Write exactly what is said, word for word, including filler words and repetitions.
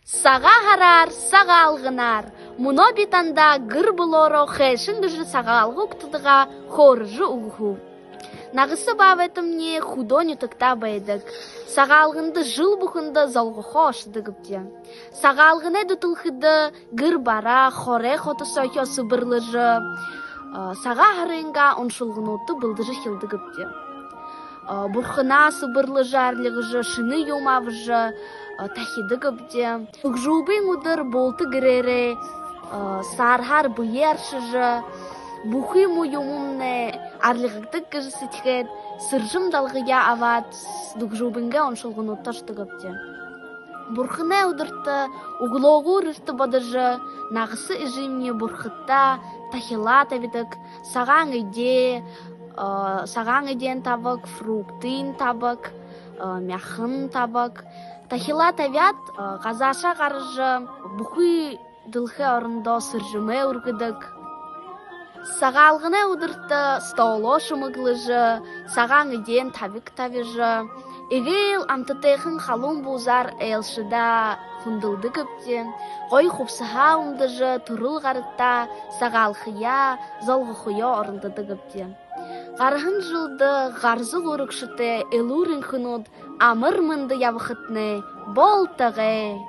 Сагаан һараар, Сагаалганаар! Мүнөө би танда гэр бүлөөрөө хайшан гэжэ Сагаалга угтадагаа хөөрэжэ үгэхүб. Нагаса баабайтамни хүдөө нютагта байдаг. Сагаалганда жэл бүхэндэ золгохоо ошодогбди. Сагаалганай дүтэлхэдэ гэр бараа, хорёо хото соохи сэбэрлэжэ, Сагаан һарынгаа уншалгануудта бэлдэжэ эхилдэгбди. Бурханаа сэбэрлэжэ, арилгажа, шэнэ юумэ абажа, тахидагбди. Дүгжүүбын үдэр булта гэрээрээ саарһаар бэеэ аршажа, бүхы муу юумэмнай арилгадаг гэжэ сэдьхээд, сэржэм далгаяа абаад, Дүгжүүбынгээ уншалгануудта ошодогбди. Бурханай үдэртэ үглөөгүүр эртэ бодожо, нагаса эжымни бурхадта тахилаа табидаг: сагаан эдеэ, сагаан эдеэн табаг, фруктын табаг, мяхан табаг. Тахилаа табяад, газаашаа гаража, бүхы дэлхэй орондоо сэржэмээ үргэдэг. Сагаалганай үдэртэ столоо шэмэглэжэ, сагаан эдеэн табиг табижа, эгээл амтатайхан халуун буузаар айлшадаа хүндэлдэгбди. Гоё хубсаһаа үмдэжэ, түрэл гарадтаа Сагаалгаяа золгохоёо оролдодогбди. Гараһан жэлдэ гарза гүрэгшэтэй элүүр энхэнүүд амар мэндэ ябахатнай болтогой!